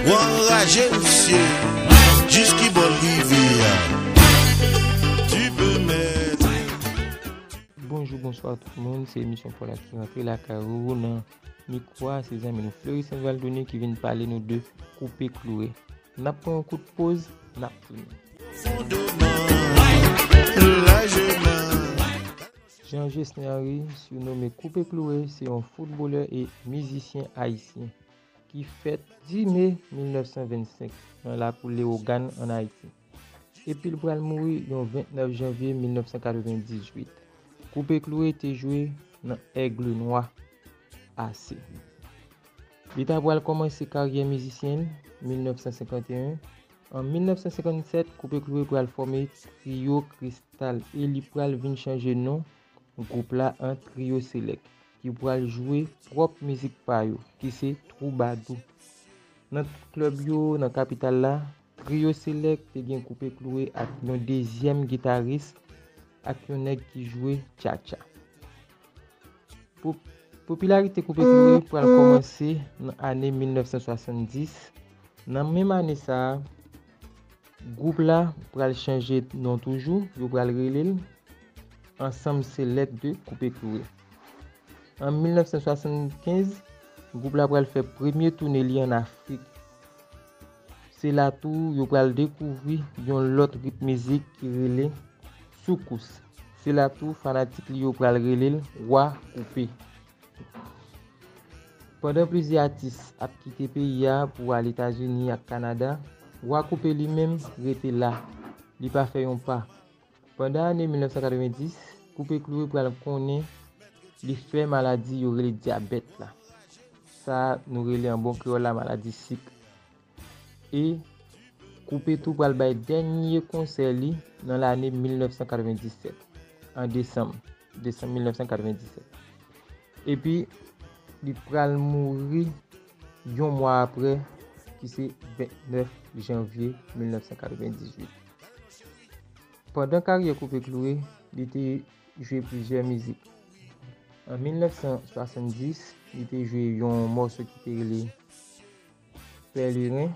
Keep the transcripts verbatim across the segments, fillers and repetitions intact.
W anraje, mesye. Jis ki bò l rive a? Tu peux mettre. Bonjou, bonswa tout moun. Se emisyon Pòl la ki rantre lakay ou nan mikwo a. Se zanmi nou Fleury Saint Valdonné ki vin pale nou de Koupe Kloure. N ap pran yon kout poz, n ap tounen. Jean Gesner Henry, sirnome Koupe Kloure, se yon foutbolè e mizisyen ayisyen ki fèt dis me mil nèf san vennsenk nan lakou Leyogàn, ann Ayiti. Epi l pral mouri yon vennèf janvye mil nèf san katrevendizuit. Koupe Kloure te jwe nan Aigle Noir A C. Li ta pral kòmanse karyè mizisyen l mil nèf san senkanteyen. An mil nèf san senkannsèt, Koupe Kloure pral fòme Trio Cristal e li pral vin chanje non gwoup la an Trio Select, ki pral jwe pwòp mizik pa yo, ki se Twoubadou. Nan tout klèb yo nan kapital la, Trio Select te gen Koupe Kloure ak yon dezyèm gitaris ak yon nèg ki jwe tchatcha. Pop-, popilarite Koupe Kloure pral kòmanse nan ane mil nèf san swasanndis. Nan menm ane sa a, gwoup la pral chanje non toujou, yo pral rele l Ansanm Select de Koupe Kloure. An mil nèf san swasannkenz, gwoup la pral fè premye toune li ann Afrik. Se la tou yo pral dekouvri yon lòt ritm mizik ki rele soukous. Se la tou fanatik li yo pral rele l Wa Koupe. Pandan plizyè atis ap kite peyi a pou al Etazini ak Kanada, Wa Koupe li menm rete la. Li pa fè yon pa. Pandan ane mil nèf san katrevendis, Koupe Kloure pral konnen li fè maladi yo rele dyabèt la. Sa nou rele an bon kreyòl la maladi sik. E Koupe tou pral bay dènye konsè li nan lane mil nèf san katrevendiset, an desanm, desanm mil nèf san katrevendiset. Epi, li pral mouri yon mwa apre, ki se vennèf janvye mil nèf san katrevendizuit. Pandan karyè Koupe Kloure, li te jwe plizyè mizik. An mil nèf san swasanndis, li te jwe yon mòso ki te rele Pèleren.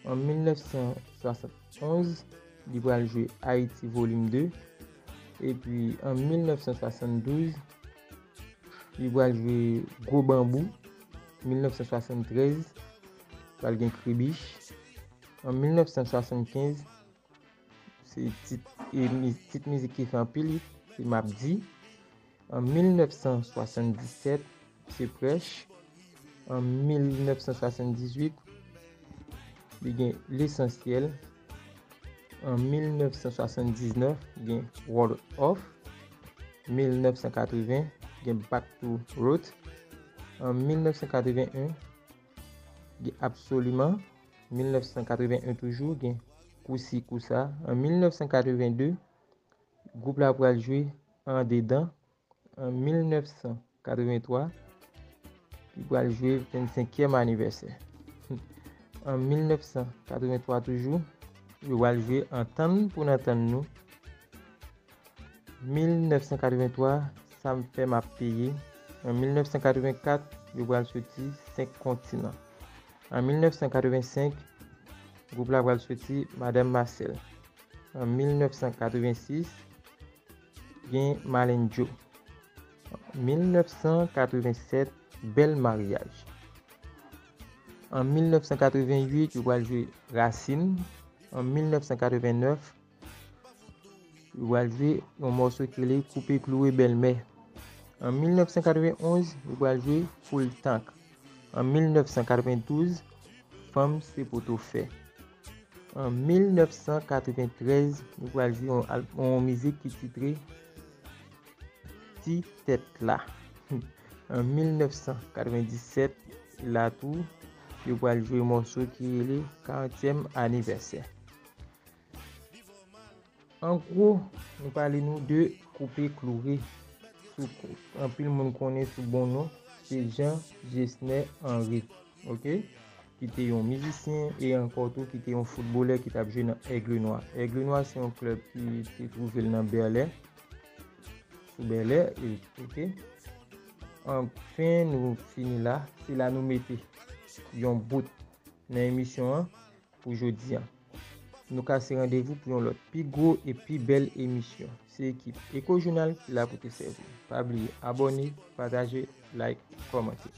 An mil nèf san swasantonz, li pral jwe Ayiti Volim de. Epi, an mil nèf san swasanndouz, li pral jwe Gwo Banbou. Mil nèf san swasanntrèz, pral gen Kribich. An mil nèf san swasannkenz, se tit, e mi-, tit mizik ki fè anpil it, se M ap di. An mil nèf san swasanndisèt, se Prèch. An mil nèf san swasanndizuit, li gen Lesansyèl. An mil nèf san swasanndiznèf, gen World Of. Mil nèf san katreven, gen Back to Roots. An mil nèf san katreven en, gen Absoliman. Mil nèf san katreven en toujou, gen Kousi Kousa. An mil nèf san katreven de, gwoup la pral jwe Andedan. An mil nèf san katreven twa, li pral jwe vennsenkyèm anivèsè. An mil nèf san katreven twa toujou, yo pral jwe Antann pou n antann nou. Mil nèf san katreven twa, Sa m fè m ap peye. An mil nèf san katreven kat, yo pral soti Senk Kontinan. An mil nèf san katreven senk, gwoup la pral soti Madanm Masèl. An mil nèf san katreven sis, gen Malen Djo. Mil nèf san katreven sèt, Bèl Maryaj. An mil nèf san katreven uit, yo pral jwe Rasin. An mil nèf san katreven nèf, yo pral jwe yon mòso ki rele Koupe Kloure Bèlmè. An mil nèf san katreven onz, yo pral jwe Full Tank. An mil nèf san katreven douz, Fanm se poto fè. An mil nèf san katreven trèz, yo pral jwe yon al-, yon mizik ki titre Ti Tèt La. An mil nèf san katreven disèt, la tou, yo pral jwe mòso ki rele karantyèm anivèsè. An gwo, nou pale nou de Koupe Kloure. Sou, anpil moun konnen sou bon non, se Jean Gesner Henry, oke? Ki te yon mizisyen e ankò tou ki te yon foutbolè ki t ap jwe nan Aigle Noir. Aigle Noir se yon klèb ki te twouve l nan Bèlè. Sou Bèlè, e, oke? Anfen, nou fini la. Se la nou mete yon bout nan emisyon an pou jodi a. Nou kase randevou pou yon lòt pi gwo e pi bèl emisyon. Se ekip Eco Jounal ki la pou te sèvi. Pa bliye abòne, pataje, like, kòmante.